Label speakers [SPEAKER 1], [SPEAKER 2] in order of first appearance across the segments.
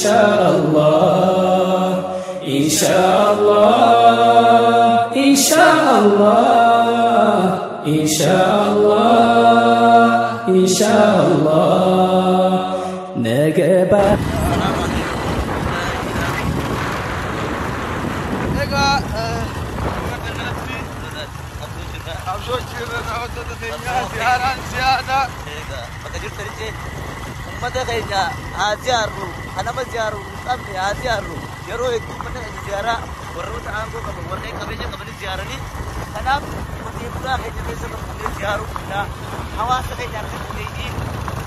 [SPEAKER 1] Inshaallah, Inshaallah, Inshaallah, Inshaallah, Inshaallah. Negeba.
[SPEAKER 2] Egaa qabsoo jirra daawwattoota keenyaa ziyaaraan siyaasa.
[SPEAKER 3] Bakka jirtanitti uummata keenya haa ziyaarru, kan nama ziyaaru hin qabne haa ziyaarru. Yeroo hedduu uummata keenya ziyaaraa warroota aangoo qaban, warreen qabeenya qabanis ziyaaranii. Kanaaf qotee bulaa keenya keessa qabannee ziyaaruu qabna. Hawaasa keenya harka qalleeyyii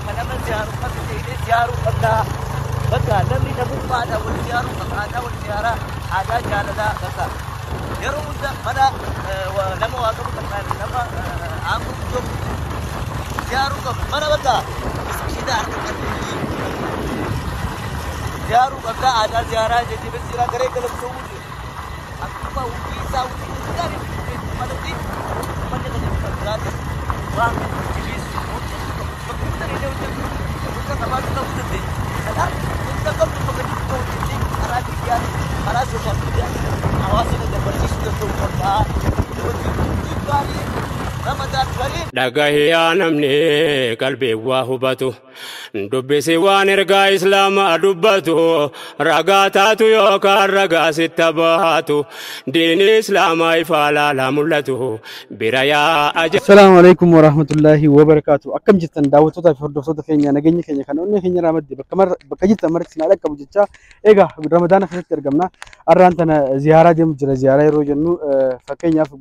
[SPEAKER 3] kan nama ziyaaru hin qabne ta'ee ziyaaruu qabna. Bakka namni namummaadhaan wal ziyaaruu qaba. Aadaa wal ziyaaraa, aadaa jaalalaa bakka. Yeroo hunda mana nama waa qabu kan nama aangoo guddoo ziyaaruu qabu. Mana bakka miskiina harka qalleeyyii ziyaaruu qabna. Aadaa ziyaaraa jajjabeessu jira garee galamsoo wuti. Akkuma hojii isaa hojii gaarii malatti uummanni keenya bakka biraatis waan jajjabeessu hojjechuu qabu. Bakka hunda illee hojjechuu hunda qabaatu ta'uu dandeenya. Kanaaf hunda qabdu bakka jirtu hojjettee karaa miidiyaan karaa sooshaal miidiyaa hawaasa keenya barsiisuu danda'u qabna. Hojii gaarii Ramadaan kariim.
[SPEAKER 1] Dhagahiyaa namni qalbii waa hubatu, dubbisi waan ergaa islaamaa dubbatu, ragaa taatu yookaan ragaa sitta baatu, diini islaamaa ifaa laalaa mul'atu bira yaa aja.
[SPEAKER 4] Assalaamu alaikum warahmatullahi wabarakatuh. Akkam jirtan daawwattootaa fi hordoftoota keenya, nageenya keenya kan onnee keenya irraa madde bakka bakka jirtan maratti isin haa dhaqqabu jechaa, egaa Ramadaana keessatti argamna. Har'aan tana ziyaaraa deemu jira. Ziyaaraa yeroo jennu, fakkeenyaaf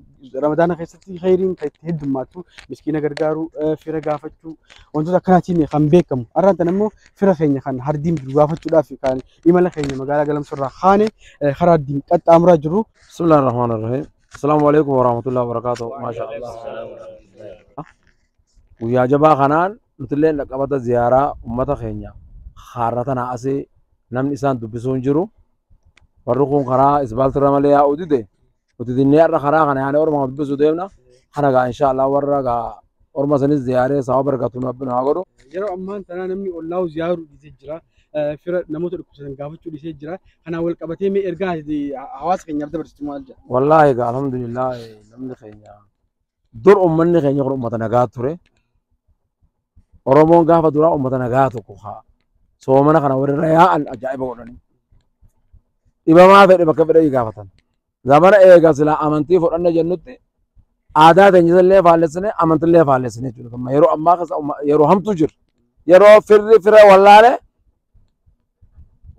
[SPEAKER 4] Ramadaana keessatti khayriin kan itti heddummaatu miskiina gargaaruu, fira gaafachuu, wantoota akkanaatiin kan beekamu. Har'aan tana immoo fira keenya kan hardiin jiru gaafachuudhaaf kan imala keenya magaalaa Galamsoo irraa kaane karaa hardiin qaxxaamuraa jiru.
[SPEAKER 5] بسم الله الرحمن الرحيم السلام عليكم ورحمة الله وبركاته. ما شاء الله guyyaa jabaa kanaan nutillee dhaqqabata ziyaaraa ummata keenya haarra tana asii namni isaan dubbisuu hin jiru. Warri kun karaa isbaaltirra malee yaa'uu dide, nuti dinnee har'a karaa kana yaanee orma dubbisuu deemna. Kana gaa insha Allah warra gaa orma sanis ziyaaree sababa argatu rabbi nu haa godhu.
[SPEAKER 4] Yeroo ammaan tanaa namni ollaa ziyaaruu dhiisee jira. Fira namoota dhukkubsatan gaafachuu dhiisee jira. Kanaan wal qabatee mee ergaa hawaasa keenyaaf dabarsitu maal jedha?
[SPEAKER 5] Wallaahi gaa alhamdulillah, namni keenya dur ummanni keenya kun ummata nagaa ture. Oromoon gaafa duraa ummata nagaa tokko haa soomana kana warra yaa'an ajaa'iba godhanii. Dhibamaa fedhe bakka fedhe gaafatan. Zamana eega silaa amantii fudhanna jennutti aadaa teenya illee faallessine, amantillee faallessine jechuudha. Amma yeroo ammaa keessa yeroo hamtu jira. Yeroo firri fira wallaale,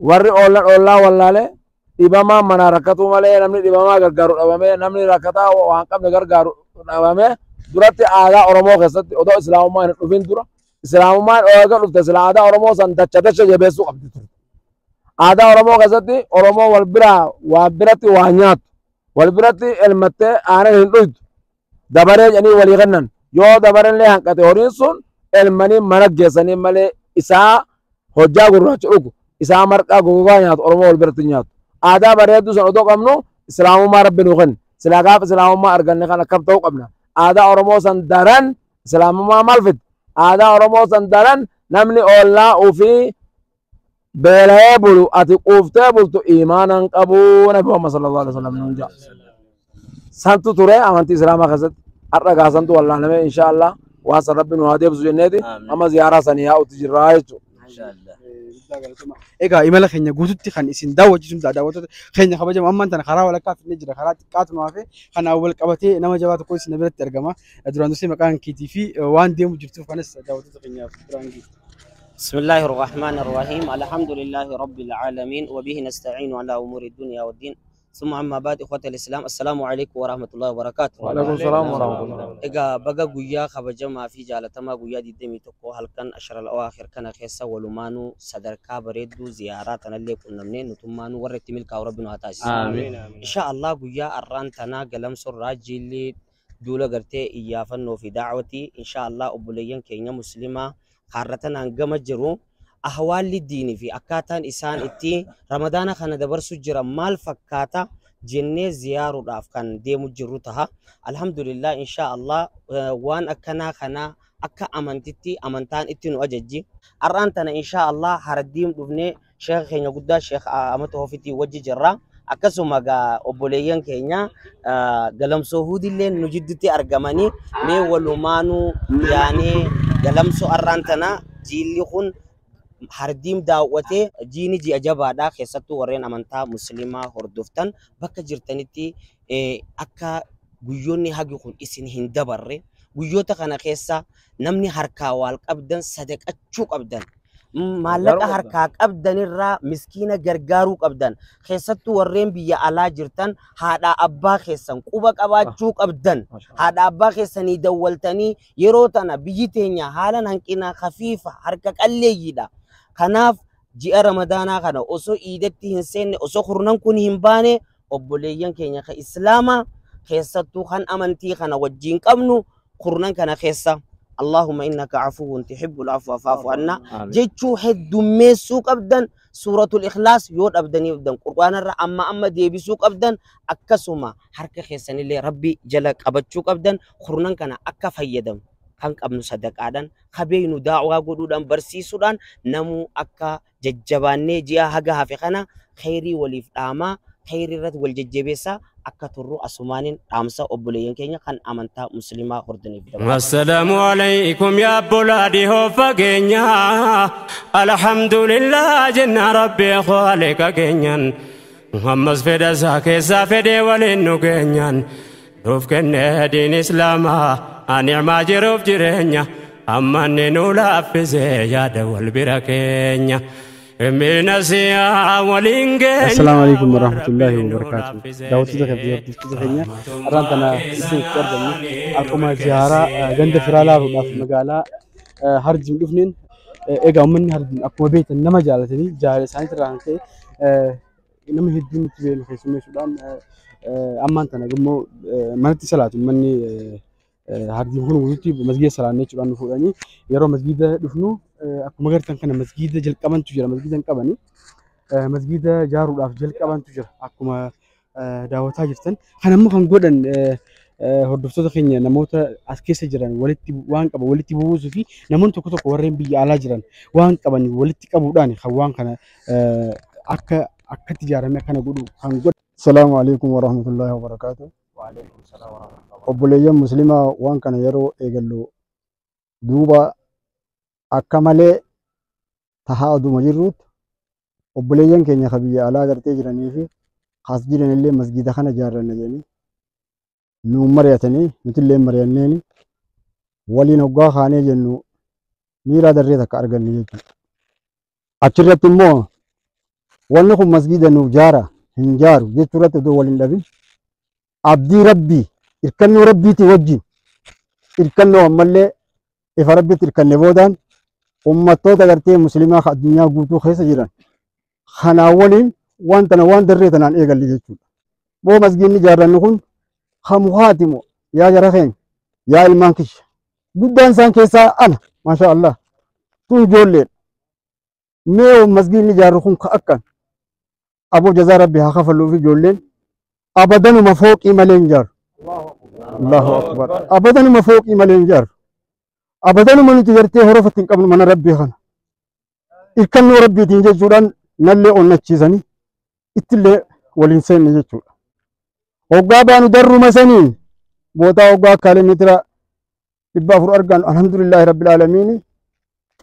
[SPEAKER 5] warri oollan ollaa wallaale, dhibamaa manaa rakkatuu malee namni dhibamaa gargaaru dhabamee, namni rakkataa waan qabne gargaaru dhabamee. Duratti aadaa Oromoo keessatti odoo islaamummaan hin dhufin dura, islaamummaan eega dhufte sila aadaa Oromoo san dacha dacha jabeessuu qabdi turte. Aadaa Oromoo keessatti Oromoo wal biraa waa biratti waa nyaatu, wal biratti elmattee aanan hin dhuydu, dabaree jedhanii walii kennan. Yoo dabarellee hanqate horiin sun elmanii mana geessanii malee isaa hojjaa gurraacha dhugu, isaa marqaa gogogaa nyaatu Oromoo wal biratti nyaatu. Aadaa bareedduu san odoo qabnu islaamummaa rabbi nuu kenne. Silaa gaafa islaamummaa arganne kan akkam ta'uu qabna? Aadaa Oromoo san daran islaamummaa maal fidde? Aadaa Oromoo san daran namni ollaa ofii beela'ee bulu ati quuftee bultu iimaanan qabu Nabi Muhammad sallallahu alaihi wasallam nuun jedha. Santu ture amantii islaamaa keessatti. Har'a gaa santu wallaalamee, insha Allah waan san rabbi nu haa deebisu jenneeti amma ziyaaraa sanii yaa'utti jirraa jechuudha.
[SPEAKER 4] Egaa imala keenya guututti kan isin daawwachiisu ta'a, daawwattoota keenya kabajamu. Ammaan tana karaa walakkaa fidnee jira, karaa xiqqaatu nu hafe. Kanaan wal qabatee nama jabaa tokko isin biratti argama. Duraan dursee maqaan keetii fi waan deemu jirtuuf kanas daawwattoota keenyaaf biraan geessu.
[SPEAKER 6] بسم الله الرحمن الرحيم، الحمد لله رب العالمين، وبه نستعين على أمور الدنيا والدين، ثم أما بعد، إخوة الإسلام، السلام عليكم ورحمة الله وبركاته.
[SPEAKER 5] وعليكم السلام ورحمة الله.
[SPEAKER 6] Egaa baga guyyaa kabajamaa fi jaalatamaa guyyaa 21 halkan ashara al-awaakhir kana keessa walumaanuu sadarkaa bareedduu ziyaaraa tanallee qunnamnee nutummaanuu warra itti milkaa'u rabbi nu haa taasisu. Insha Allah guyyaa arraan tanaa galamsorraa jiilli duula gartee iyyaafannoo fi daawwatii insha Allah obboleeyyan keenya muslimaa har'a tanaan gama jiru ahwaalli diinii fi akkaataan isaan itti ramadaana kana dabarsu jira maal fakkaata jennee ziyaaruudhaaf kan deemu jirru taha. Alhamdulillah, insha Allah waan akkanaa kana akka amantitti amantaan itti nu ajajji. Har'aan tana insha Allah haraddiin dhufnee Sheekha keenya guddaa Sheekh Amata Hofitii wajji jirra. Akkasuma gaa obboleeyyan keenya galamsoo huudillee nu jidduutti argamanii mee walumaanuu yaanee galamsoo arraan tana jiilli kun hardiim daawwatee jiini ji'a jabaadha. Keessattuu warreen amantaa musliimaa hordoftan bakka jirtanitti akka guyyoonni hagi kun isin hin dabarre guyyoota kana keessa namni harkaa waal qabdan sadaqachuu qabdan. Maallaqa harkaa qabdanirraa miskiina gargaaruu qabdan. Keessattuu warreen biyya alaa jirtan haadha abbaa keessan quba qabaachuu qabdan. Haadha abbaa keessanii dawwaltanii yeroo tana biyyi teenya haalan hanqina khafiifa harka qalleeyyiidha. Kanaaf ji'a Ramadaanaa kana osoo iidatti hin seenne osoo kurnan kun hin baane obboleeyyan keenya ka Islaamaa keessattuu kan amantii kana wajjin qabnu kurnan kana keessa Allahumma innaka afuwwun tuhibbul afwa fa'fu anna jechuu heddummeessuu qabdan. Suuratul Ikhlaas yoo dhabdanii qabdan Qur'aanarra amma amma deebisuu qabdan. Akkasuma harka keessanillee Rabbi jala qabachuu qabdan. Kurnan kana akka fayyadamu kan qabnu sadaqaadhaan kabeeynu daa'waa godhuudhaan barsiisuudhaan namuu akka jajjabaannee ji'a haga hafe kana kheyrii waliif dhaamaa kheyrii irratti wal jajjabeessaa akka turru asumaaniin dhaamsa obboleeyyan keenya kan amantaa musliimaa hordofaniif dabarsa.
[SPEAKER 1] Assalaamu alaykum yaa obbolaadhi hoofa keenya. Alhamdulillah jenna Rabbi khaliqa keenyan. Ammas fedha isaa keessaa fedhee waliin nu keenyan. Nuuf kennee diin Islaamaa ni'maa jiruuf jireenya. Amma inni nu laaffisee yaada wal bira keenya.
[SPEAKER 4] Assalamu alaikum warahmatullahi wabarakatuh. Daawwattoota kabajamtoota keenya har'aan tana isin argamnu akkuma ziyaaraa ganda firaa laaluudhaaf magaalaa Harjiin dhufneen. Egaa uummanni Harjiin akkuma beektan nama jaalatanii jaalala isaanii irraa kan ka'e nama hedduun itti beeknu keessummeessuudhaan ammaan tana immoo manatti salaatu uummanni Harjiin kun guutuutti masgiida salaannee jechuudhaan nu fuudhanii yeroo masgiida dhufnu akkuma agartan kana masgiida jalqabantu jira. Masgiida hin qabani. Masgiida ijaaruudhaaf jalqabantu jira akkuma daawwataa jirtan. Kan ammoo kan godhan hordoftoota keenya namoota as keessa jiran walitti waan qaban walitti buusuu fi namoonni tokko tokko warreen biyya alaa jiran waan qaban walitti qabuudhaan kan waan kana akka akkatti ijaaramee akkana godhu kan godhan.
[SPEAKER 7] Assalaamu alaikum warahmatullahi wabarakatuh. Obboleeyyan musliimaa waan kana yeroo eegallu duuba akka malee tahaa oduma jirruutti obboleeyyan keenya ka biyya alaa gartee jiranii fi as jiranillee masgiida kana ijaarranna jedhanii nuun mari'atanii nutillee mari'anneeni waliin hoggaa kaanee jennu miiraa darree takka arganne jechuudha. Achirratti immoo wanni kun masgiida nuuf jaara hin jaaru jechuurratti odoo waliin dhabin abdii rabbii irkannoo rabbiitii wajjin irkannoo ammallee ifa rabbiitti irkanne boodaan ummattoota gartee musliimaa addunyaa guutuu keessa jiran kanaa waliin waan tana waan darree tanaan eegalle jechuudha. Boo masgiidni ijaarrannu kun hamuhaati moo yaa jara keenya yaa ilmaan kiyya guddaan isaan keessaa ana maasha Allah tun ijoolleedha. Mee masgiidni ijaarru kun ka akkan aboo jazaa rabbi haa kafalluuf ijoolleen abadanuma fooqii malee hin ijaaru. Allahu akbar. Abadanuma fooqii malee hin ijaaru. Abadanuma nuti gartee horofatti hin qabnu mana rabbii kana. Irkannoo rabbiitiin jechuudhaan nallee onnachiisanii ittillee waliin seenne jechuudha. Hoggaa baanu darruma saniin bootaa hoggaa akkaalee meetira 400 argan alhamdulillahi rabbil aalamiin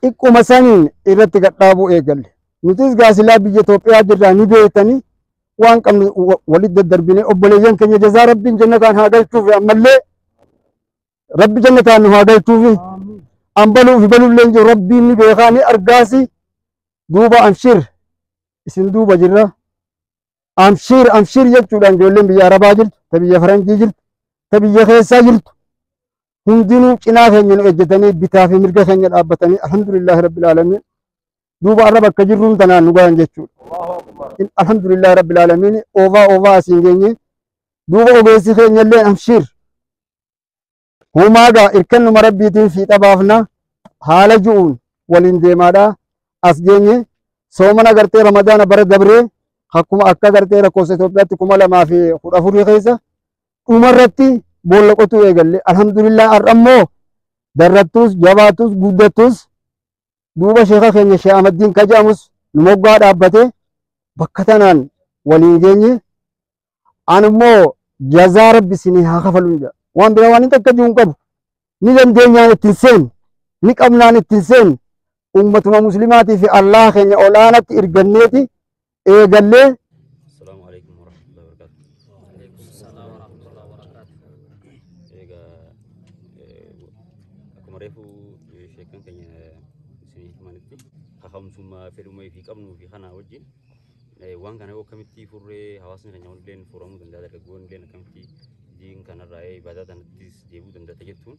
[SPEAKER 7] xiqquma saniin irratti gadhaabuu eegalle. Nutis gaasilaa biyya Itoophiyaa jirraa ni beektanii waan qabnu walitti daddarbine obboleeyyan keenya jazaa rabbiin jannataan haa galchuufi ammallee rabbi jannataan nu haa galchuufi ambaluu fi baluullee hin jiru rabbiin ni beekaa ni argaasi duuba amshir isin duuba jirra amshir amshir jechuudhaan ijoolleen biyya Arabaa jirtu ta biyya Faranjii jirtu ta biyya keessaa jirtu hundinuu cinaa keenya nu ejjetanii bitaa fi mirga keenya dhaabbatanii alhamdulillahi rabbil aalamiin duuba arra bakka jirruun tanaan nu gahan jechuudha. Alhamdulillahi rabbil aalamiin oofaa oofaa asiin geenye duuba ogeessi keenya illee amshir humaagaa irkannuma rabbiitiin fiixa baafna haala ju'uun waliin deemaadha as geenye soomana gartee ramadaana bara dabree akkuma akka gartee lakkoofsa Itoophiyaatti 2014 keessa dhumarratti boolla qotuu eegalle alhamdulillah har'a immoo darrattus jabaatus guddattus duuba sheeka keenya Sheekh Ahmaddiin Kajaamus Nu moggaa dhaabbatee bakka tanaan waliin geenye. Ani immoo jazaa rabbi isinii haa kafalu jedha. Waan biraa waan hin takka jiru hin qabu. Ni dandeenyaan ittiin seenu, ni qabnaan ittiin seenu. Uummatuma muslimaatii fi Allah keenya olaanatti erganneeti eegallee.
[SPEAKER 8] Assalamu alaikum warahmatullahi wabarakatuh.
[SPEAKER 6] Waalaikumsalam warahmatullahi wabarakatuh.
[SPEAKER 8] Egaa akkuma reefu sheekan keenya isinii himanitti kaka'umsummaa fedhummaa fi qabnuu fi kana wajjin waan kana akkamitti furree hawaasni keenya hundilleen furamuu danda'a, dargaggoonni illeen akkamitti diin kanarraa ibaadaa kanattis deebi'uu danda'a jettuun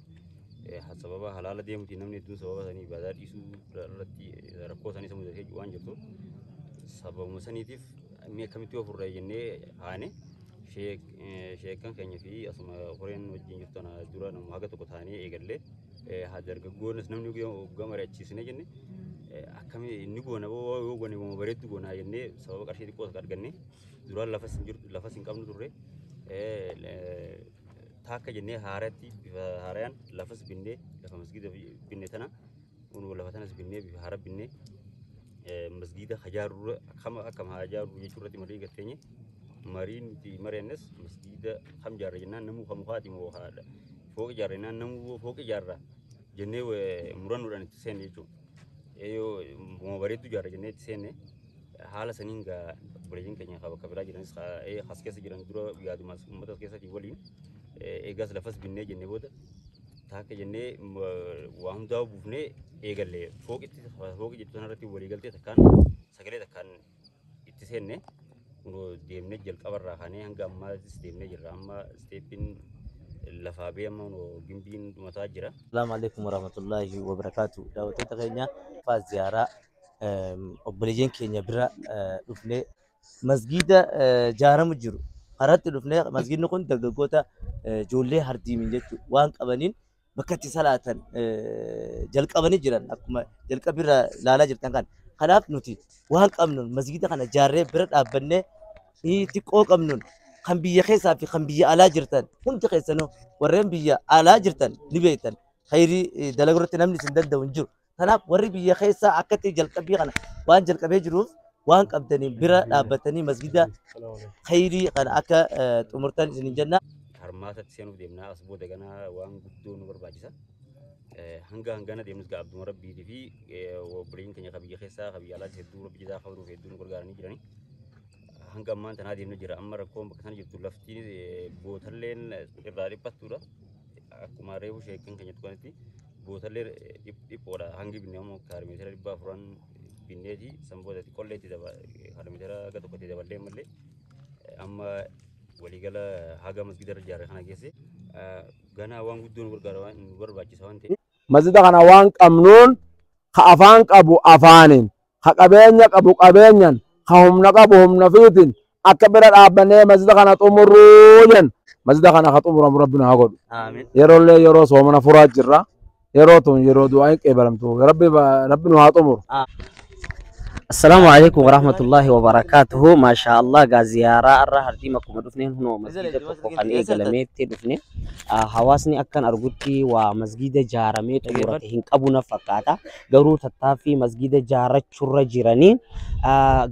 [SPEAKER 8] sababa halaala deemuutiin namni hedduun sababa sanii ibaadaa dhiisuu irratti rakkoo sanii isa mudatee waan jirtuuf sababuma saniitiif inni akkamitti of furree jennee haane sheekan keenya fi asuma horeen wajjin jirtu kana dura nama haga tokko taanee eegallee dargaggoonnis namni waggaa mari'achiisne jenne akkami inni goona yoo goone goona bareeddu goonaa jennee sababa qarshii xiqqoo takka arganne duraan lafas hin jirtu lafas hin qabnu turre taakka jennee haaratti bifa haarayaan lafas binnee lafa masgiida binne tana lafa tanas binnee bifa haara binnee masgiida hajaaruu akkama akkam hajaaruu jechuu irratti marii gatteenye mariin nuti mari'annes masgiida kam jaarra jennaan namuu kam mukaati moo haadha fooqi jaarra jennaan namuu fooqi jaarra jennee murannoodhaan itti seenne jechuudha. Yoo moo bareedduu jaarra jennee itti seenne haala saniin gaa obboleeyyiin keenya bakka biraa jiranis as keessa jiran dura yaaduma uummata as keessaatiin waliin eegas lafas binnee jennee booda taakka jennee waa hundaa buufnee eegalle fooqitti fooqi jettu sanarratti waliigaltee takkaan sagalee takkaan itti seenne deemnee jalqabarraa kaanee hanga ammaattis deemnee jirra. Amma isteeppiin lafaa bee amma gimbiin dhumataa jira.
[SPEAKER 3] Assalamu alaikum warahmatullahi wabarakatuh. Daawwattoota keenya faa ziyaaraa obboleeyyan keenya bira dhufnee masgiida jaaramu jiru. Karatti dhufnee masgiidni kun dargaggoota ijoollee hardiimiin jechuudha waan qabaniin bakka itti salaatan jalqabanii jiran akkuma jalqabirra ilaalaa jirtan kan. Kanaaf nuti waan qabnuun masgiida kana jaarree bira dhaabbannee xiqqoo qabnuun kan biyya keessaa fi kan biyya alaa jirtan hundi keessanuu warreen biyya alaa jirtan ni beektan. Khayrii dalaguu irratti namni isin danda'u hin jiru. Kanaaf warri biyya keessaa akkatti jalqabbii kana waan jalqabee jiruuf waan qabdaniin bira dhaabbatanii masgiida khayrii kana akka xumurtan isin jenna.
[SPEAKER 8] Harmaatatti seenuuf deemnaa as booda ganaa waan guddoo nu barbaachisa. Hanga hangana deemnus gaa abduma rabbiitii fi obboleeyyiin keenya kan biyya keessaa kan biyya alaas hedduu rabbi jazaa kafaluuf hedduu nu gargaaranii jiranii. Hanga ammaan tanaa deemnee jira. Amma rakkoon bakka sana jirtu lafti bootalleen irraa dhiphattuudha. Akkuma reefu sheekin keenya tuqanitti bootallee dhiphoodha. Hangi binnee ammoo kaarimeetira 400 binneeti san booda xiqqolleetti kaarimeetira haga tokkotti daballee malee amma waliigala haga masgiida irra ijaarre kana geesse ganaa waan guddoo nu gargaara waan nu barbaachisa waan ta'eef.
[SPEAKER 5] Masjida kana waan qabnuun ka afaan qabu afaaniin, ka qabeenya qabu qabeenyaan, ka humna qabu humna fiitiin akka bira dhaabbannee masjida kana xumurruu jenna. Masjida kana ka xumuramu rabbi nu haa godhu. Yeroollee yeroo soomana furaa jirra. Yeroo tun yeroo du'aa hin qeebalamtu. Rabbi nu haa xumuru.
[SPEAKER 6] Assalamu alaikum warahmatullahi wabarakatuhu. Masha Allah gaa ziyaaraa irra hardiima akkuma dhufneen hunoo masgiida tokko kan eegalameetti dhufne. Hawaasni akkan argutti waa masgiida jaaramee xumurate hin qabu na fakkaata. Garuu tattaaffii masgiida jaarrachuurra jiranii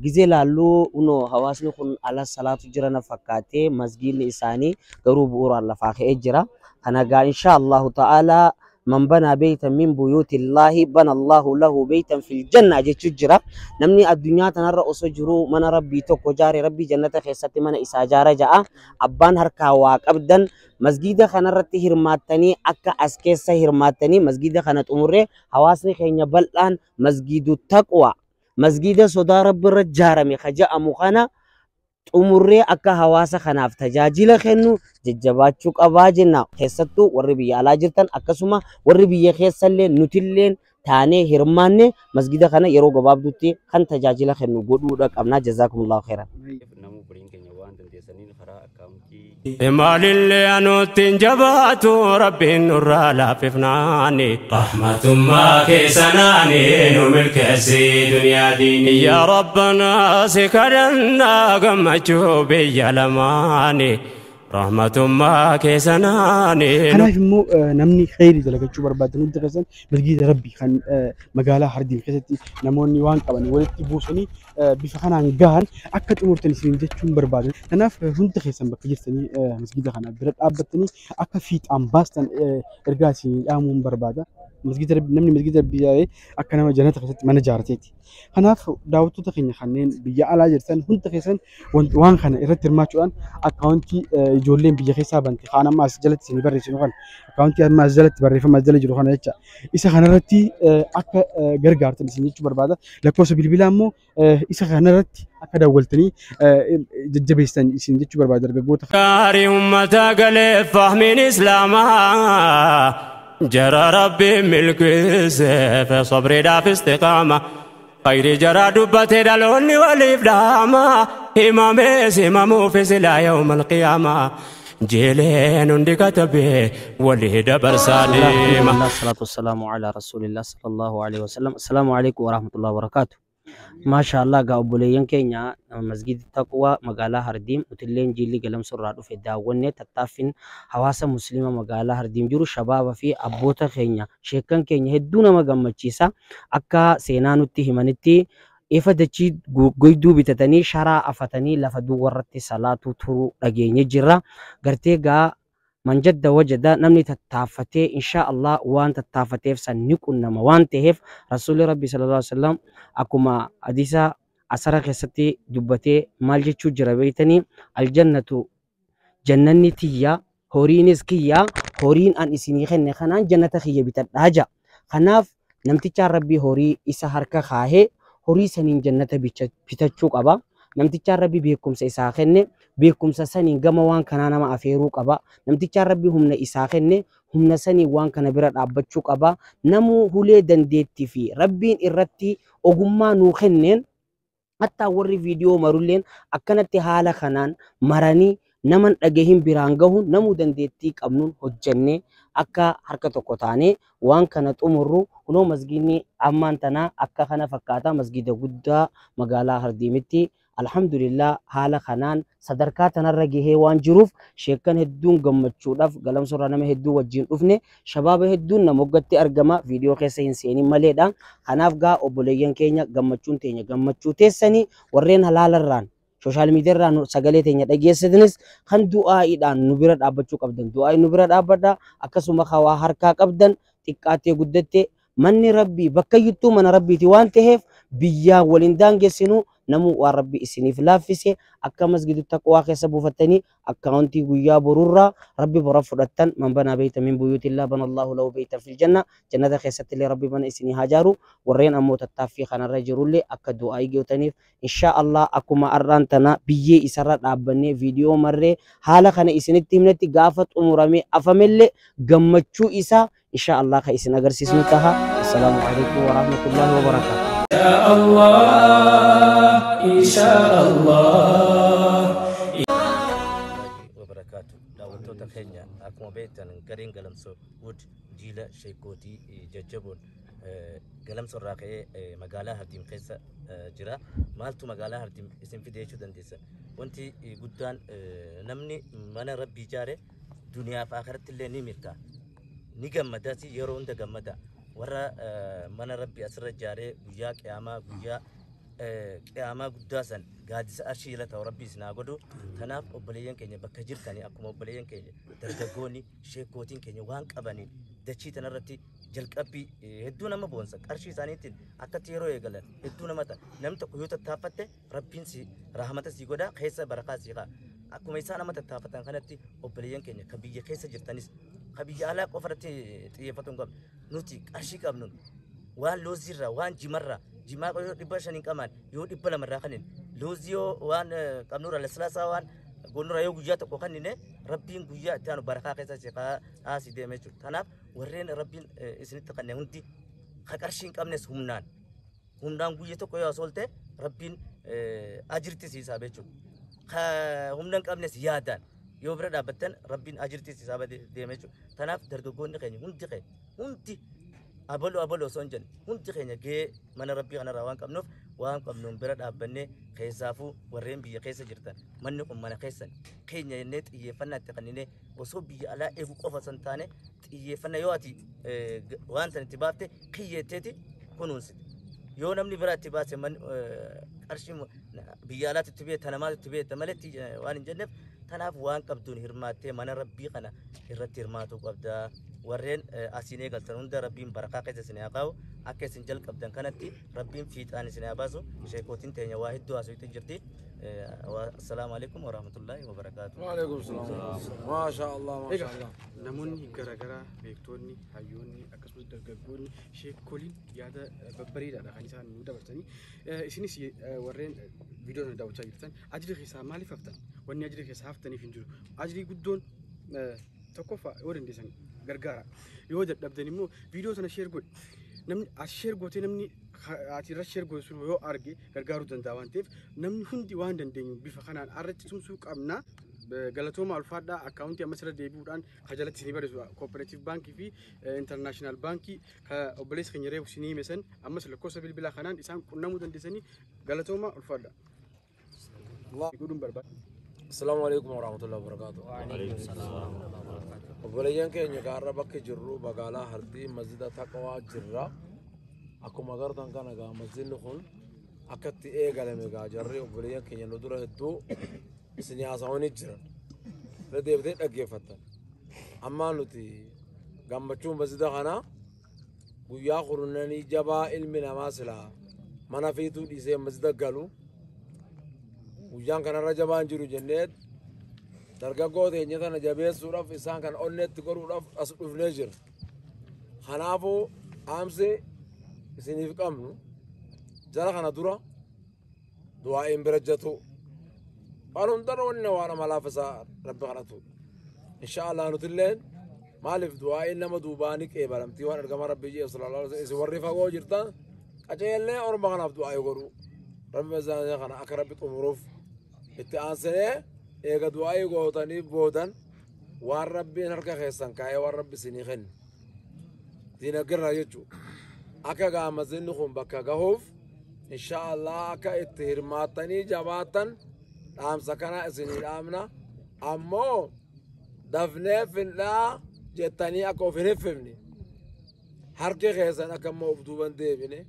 [SPEAKER 6] gizee laalluu hunoo hawaasni kun ala salaatu jira na fakkaate masgiidni isaanii garuu bu'uuraan lafaa ka'ee jira. Kana gaa insha Allahu ta'ala man bana baytan min buyutillahi bana Allahu lahu baytan fil janna jechuu jira. Namni addunyaa tanarra osoo jiru mana rabbii tokko jaare rabbii jannata keessatti mana isaa jaara ja'a. Abbaan harkaa waa qabdan masgiida kanarratti hirmaattanii akka as keessa hirmaattanii masgiida kana xumurree hawaasni keenya bal'aan masgiidu taqwa masgiida sodaa rabbiirra jaarame ka ja'amu kana xumurree akka hawaasa kanaaf tajaajila kennu jajjabaachuu qabaa jenna. Keessattuu warri biyya alaa jirtan akkasuma warri biyya keessallee nutilleen taanee hirmaanne masgida kana yeroo gabaabduutti kan tajaajila kennu godhuudha qabnaa. Jazaakumullahu khairan.
[SPEAKER 8] Namuu obboleeyyiin keenya waan dandeessaniin karaa akkaawuntii
[SPEAKER 1] Maalillee anuutti hin jabaatu rabbiin nurraa laaffifnaani. Rahmatummaa keessanaani nu milkeessi duniyaa diini. Yaa Rabbanaa si kadhannaa gammachuu biyya lamaani. Rahmatummaa keessanaanii.
[SPEAKER 4] Kanaaf immoo namni kheyrii dalagachuu barbaadan hundi keessan masgiida Rabbii kan magaalaa Hardiin keessatti namoonni waan qaban walitti buusanii bifa kanaan gahan akka xumurtan isin jechuun barbaadan. Kanaaf hundi keessan bakka jirtanii masgiida kana bira dhaabbattanii akka fiixaan baastan ergaa isin dhaamuun barbaada. Masgiida Rabbii namni masgiida Rabbii ijaaree akka nama jannata keessatti mana ijaarrateeti. Kanaaf daawwattoota keenya kanneen biyya alaa jirtan hundi keessan waan kana irratti hirmaachuudhaan akkaawuntii ijoolleen biyya keessaa bante kaan amma as jalatti isinii barreessinu kana akkaawuntii amma as jalatti barreeffama as jala jiru kana jecha isa kanarratti akka gargaartan isin jechuu barbaada. Lakkoofsa bilbilaa immoo isa kanarratti akka daawwaltanii jajjabeessitan isin jechuu barbaada dargaggoota.
[SPEAKER 1] Gaarii uummata galee fahmiin Islaamaa jara Rabbi milkiseef sabriidhaaf istiqaama. Khayri jara dubbate dhaloonni waliif dhaama himamees himamuufis ilaa yawmal qiyaamaa. Jeeleen hundi katabee walii dabarsaa deema.
[SPEAKER 6] Salaatu wassalaamu ala rasuulillah sallallahu alaihi wasallam. Assalaamu alaikum warahmatullahi wabarakatuh. Maasha Allah gaa obboleeyyan keenya masgiida Taqwaa magaalaa Hardiim nutilleen jiilli galamsoo irraa dhufe daawwannee tattaaffiin hawaasa musliima magaalaa Hardiim jiru shabaaba fi abboota keenya sheekkan keenya hedduu nama gammachiisa. Akka seenaa nutti himanitti ifa dachii goyduu bitatanii sharaa afatanii lafa duwwarratti salaatuu turuu dhageenye jirra. Gartee gaa manjadda wajada namni tattaaffatee insha Allah waan tattaaffateef san ni qunnama waan ta'eef rasuulli rabbi sallallahu alaihi wasallam akkuma hadiisa asara keessatti dubbatee maal jechuu jira beeytanii aljannatu jannanni tiyya horiinis kiyya horiin an isinii kenne kanaan jannata kiyya bitadhaa ja'a. Kanaaf namtichaan rabbi horii isa harka kaahee horii saniin jannata bitachuu qaba. Namtichaan rabbi beekumsa isaa kenne beekumsa saniin gama waan kanaa nama afeeruu qaba. Namtichaan rabbi humna isaa kenne humna saniin waan kana bira dhaabbachuu qaba. Namuu hulee dandeettii fi rabbiin irratti ogummaa nuu kenneen hattaa warri viidiyoo marulleen akkanatti haala kanaan maranii naman dhagahin biraan gahu namuu dandeettii qabnuun hojjennee akka harka tokko taanee waan kana xumurru kunoo masgiidni ammaan tanaa akka kana fakkaata masgiida guddaa magaalaa Hardiimitti. Alhamdulillah haala kanaan sadarkaa tanarra gahee waan jiruuf sheekkan hedduun gammachuudhaaf galamsoorraa nama hedduu wajjin dhufne shabaaba hedduun nama hoggatti argama viidiyoo keessa hin seenin maleedha. Kanaaf gaa obboleeyyan keenya gammachuun teenya gammachuu teessanii warreen halaalarraan sooshaal miidiyaarraan sagalee teenya dhageessitanis kan du'aa'iidhaan nu bira dhaabbachuu qabdan du'aa'i nu bira dhaabbadha. Akkasuma hawaa harkaa qabdan xiqqaattee guddattee manni rabbii bakka iyyuttuu mana rabbiiti waan ta'eef biyyaa waliin daangessinu namuu waan rabbi isiniif laaffise akka masgiida taqwaa keessa buufattanii akkaawuntii guyyaa borurraa rabbi bora fudhattan man banaa beeyta min buyuutillaa bana Allahu lahu beeytan fil janna jannata keessatti illee rabbi mana isinii haa jaaru. Warreen ammoo tattaaffii kanarra jirullee akka du'aa gootaniif insha Allah akkuma arraan tana biyyee isarra dhaabbannee viidiyoo marree haala kana isinitti himnetti gaafa xumuramee afamellee gammachuu isaa insha Allah ka isin agarsiisnu taha. Assalaamu alaikum warahmatullahi wabarakaatuh.
[SPEAKER 9] Ya Allah, Insha Allah.
[SPEAKER 3] Wabarakaatu. Daawwattoota keenya akkuma beektan gareen galamsoo wood jiila sheekootii jajjaboon galamsoo irraa ka'ee magaalaa Hardiim keessa jira. Maaltu magaalaa Hardiim isin fide jechuu dandeessan? Wanti guddaan namni mana rabbii ijaare duniyaa fi akhiratti illee ni milkaa'a. Ni gammadas yeroo hunda gammada. Warra mana rabbii asirra ijaaree guyyaa qiyaamaa guyyaa qiyaamaa guddaa san gaaddisa arshii jala ta'u rabbii isin haa godhu. Kanaaf obboleeyyan keenya bakka jirtanii akkuma obboleeyyan keenya dargaggoonni sheekootiin keenya waan qabaniin dachii tanarratti jalqabbii hedduu nama boonsa qarshii isaaniitiin akkatti yeroo eegalan hedduu nama ta'a. Namni tokko yoo tattaaffatte rabbiin si rahmata si godha keessa barakaa si qaba. Akkuma isaan nama tattaafatan kanatti obboleeyyan keenya kan biyya keessa jirtanis kan biyya alaa qofa irratti xiyyeeffatu hin qabnu. Nuti qarshii qabnuun waan looziirraa waan jimarraa jimaa yoo 500 hin qaban yoo 200 irraa kanin loozii yoo waan qabnurraa laslaasaa waan goonurraa yoo guyyaa tokko kanine rabbiin guyyaa itti aanu barakaa keessa si kaasii deema jechuudha. Kanaaf warreen rabbiin isinitti kanne hundi ka qarshii hin qabnes humnaan humnaan guyyaa tokko yoo asoolte rabbiin ajirti siisaa jechuudha. Ka humna hin qabnes yaadaan yoo bira dhaabbattan rabbiin ajirti siisaa deema jechuudha. Kanaaf dargaggoonni keenya hundi keenya hundi Abaluu abaluu osoo hin jenne hundi keenya gahee mana rabbii kanarraa waan qabnuuf waan qabnuun bira dhaabbannee keessaafuu warreen biyya keessa jirtan manni kun mana keessan keenya jennee xiyyeeffannaa itti kenninee osoo biyya alaa eeguu qofa osoo hin taane xiyyeeffannaa yoo ati waan san itti baafte kiyyeetteeti kunuunsite. Yoo namni biraa itti baase qarshii biyya alaatti itti beekta namaatu itti beekta malee waan hin jenneef tanaaf waan qabduun hirmaattee mana rabbii kana irratti hirmaatuu qabda. Warreen asiin eegaltan hunda rabbiin barakaa keessa isin haa kaa'u. Akka isin jalqabdan kanatti rabbiin fiixaan isin haa baasu. Sheekootiin teenya waa hedduu haasofte jirti. Assalaamu alaikum warahmatullaahi wabarakaatuh.
[SPEAKER 5] Waalaikum salaam. Maasha Allah, maasha Allah.
[SPEAKER 4] Namoonni garaagaraa beektoonni, hayyoonni akkasumas dargaggoonni sheekoliin yaada babbareedaadha kan isaan nu dabarsanii. Isinis warreen viidiyoo sana daawwachaa jirtan ajrii keessaa maaliif haftan? Wanni ajrii keessaa haftaniif hin jiru. Ajrii guddoon tokkoffaa yoo dandeessan gargaara. Yoo dadhabdan immoo viidiyoo sana share godhi. Namni as share gootee namni ati irra share goote sun yoo arge gargaaruu danda'a waan ta'eef namni hundi waan dandeenyu bifa kanaan irratti tumsuu qabna. Galatooma ulfaadhaa akkaawuntii ammas irra deebi'uudhaan kajalatti isinii barreessu Cooperative Baankii fi International Baankii obboleessa keenya reefu isinii hime san ammas lakkoofsa bilbilaa kanaan isaan qunnamuu dandeessanii galatooma ulfaadhaa. Godhuun barbaada.
[SPEAKER 5] Assalaamu alaikum warahmatullahi wabarakatuh. Obboleeyyan keenya gaarra bakki jirru magaalaa Hardii masjida Taqwaa jirra. Akkuma agartan kana gaa masjidni kun akka itti eegalame gaa jarri obboleeyyan keenya nu dura hedduu isin haasawanii jiran. Irra deebitee dhaggeeffattan. Ammaa nuti gammachuun masjida kanaa guyyaa kurnanii jabaa ilmi namaa silaa mana fiituu dhiisee masjida galu guyyaan kanarra jabaan jiru jennee dargaggoo teenya tana jabeessuudhaaf isaan kan onneetti godhuudhaaf as dhufnee jira. Kanaafuu dhaamsi isiniif qabnu jara kana dura du'aa'iin bira jatu waan hundarra wanni waan amalaaf isaa rabbi kadhatu. Insha Allah nutilleen maaliif du'aa'iin nama duubaanii qeebalamtii waan ergama rabbi jee sallallahu alaihi wasallam isin warri fagoo jirtan qaceellee orma kanaaf du'aa'ii godhu. Rabbi mazaanii kana akka rabbi xumuruuf itti aansinee eega du'aa'ii gootanii boodan waan rabbiin harka keessan kaa'ee waan rabbi isinii kenne diinagirra jechuudha. Akka gaamazinni kun bakka gahuuf insha Allah akka itti hirmaattanii jabaattan dhaamsa kana isinii dhaamna. Ammoo dafnee findhaa jettanii akka of hin hiffifne harki keessan akka immoo of duuban deebine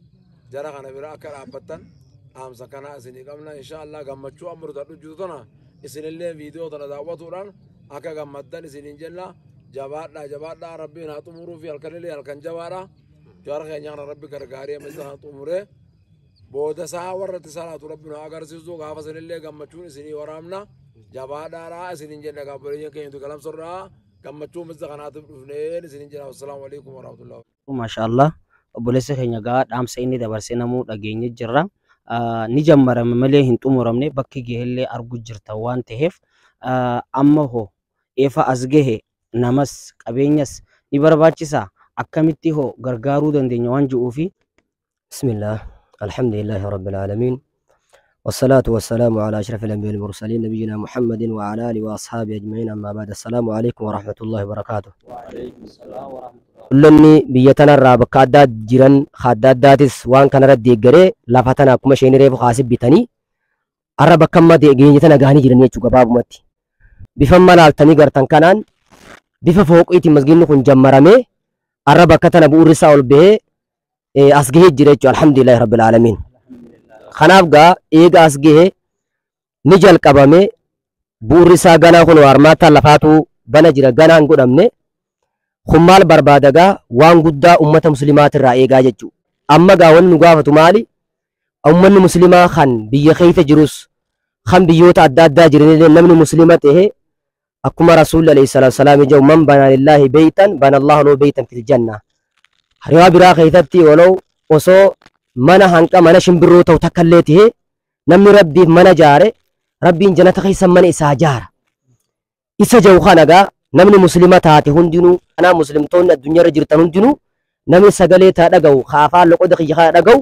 [SPEAKER 5] jara kana bira akka dhaabbattan dhaamsa kana isinii qabna. Insha Allah gammachuu amma nuti jiru tana isinillee viidiyoo tana daawwatuudhaan akka gammaddan isiniin jenna. Jabaadhaa jabaadhaa rabbiin haa xumuruu fi halkanillee halkan jabaadha. Jara keenya kana rabbi gargaaree amma isa xumuree booda isaa warra itti salaatu rabbi nu agarsiisu gaafa isinillee gammachuun isinii waraabna. Jabaadhaadhaa isiniin jenna gaabboleeyyan keenyatu galamsorraa gammachuu misa kanaatiif dhufneen isiniin jenna. Assalaamu alaikum warahmatullahi.
[SPEAKER 6] Maasha Allah obboleessa keenya gaa dhaamsa inni dabarsee namuu dhageenye jirra. Ni jammarame malee hin xumuramne bakki gahellee argu jirta waan ta'eef amma hoo eefa as gahe namas qabeenyas ni barbaachisa akkamitti hoo gargaaruu dandeenya waan jiruufi.
[SPEAKER 10] Bismillah, alhamdulillahi rabbil aalamiin. والصلاة والسلام على أشرف الأنبياء والمرسلين نبينا محمد وعلى آله وأصحابه أجمعين أما بعد السلام عليكم ورحمة الله وبركاته.
[SPEAKER 6] وعليكم السلام ورحمة الله.
[SPEAKER 10] Lolli biyya tanarraa bakka addaa jiran adda addaatis waan kanarra deeggaree lafa tana akkuma isheen reefu kaasee bitanii har'a bakka amma geenye tana gahanii jiran jechuudha gabaabumatti. Bifa amma laaltanii gartan kanaan bifa fooqiitiin masgiidni kun jammaramee har'a bakka tana bu'uurri isaa ol bahee as gahee jira jechuudha alhamdulillahi rabbil aalamiin. Kanaaf gaa eega as gahee ni jalqabame bu'uurri isaa ganaa kun harmaataan lafaatu bana jira ganaan godhamne. Kun maal barbaada gaa waan guddaa uummata muslimaatirraa eegaa jechuudha. Amma gaa wanni nu gaafatu maali? Uummanni muslimaa kan biyya keessa jirus kan biyyoota adda addaa jiranillee namni muslima ta'e akkuma rasuulli alayhi salaatu wasalaam jedhu man banaa lillaahi beeytan bana Allahu lahu beeytan fil janna. Riwaa biraa keessatti walau osoo mana hanqa mana shimbirroo ta'u takkallee ta'e namni rabbiif mana jaare rabbiin jannata keessa mana isaa jaara. Isa jiru kana gaa namni muslima taate hundinuu ana muslimtoonni addunyaarra jirtan hundinuu namni sagalee taa dhaga'u afaan loqoda kiyya kana dhaga'u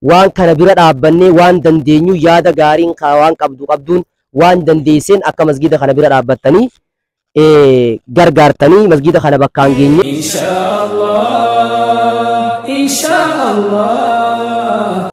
[SPEAKER 10] waan kana bira dhaabbannee waan dandeenyu yaada gaariin waan qabdu qabduun waan dandeesseen akka masgida kana bira dhaabbattanii gargaartanii masgida kana bakkaan geenye.
[SPEAKER 9] Insha Allah. إن شاء الله.